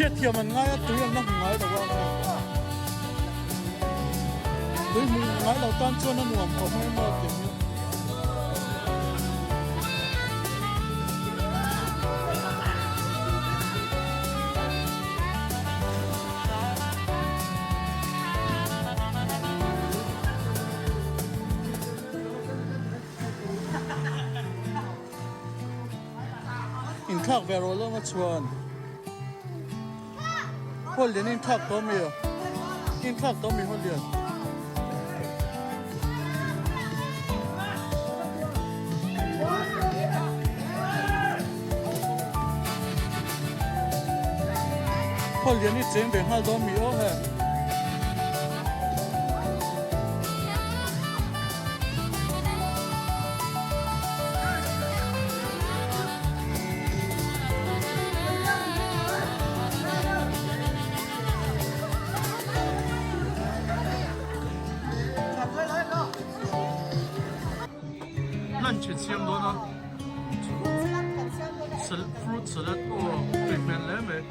Hriatthiam an ngai a, tui an la hmu ngai lo a. Tui hmu ngai lo tan chuan a nuam khawp mai maw tih hi. Inthlak ve rawh lawng a chuan Hall lian inthlak tawh mi a inthlak tawh mi hall lian. Hall lian hi cheng ve nghal dawn mi aw he. Lunch in siam dawn a, fruit salad aw tui hmel hle mai.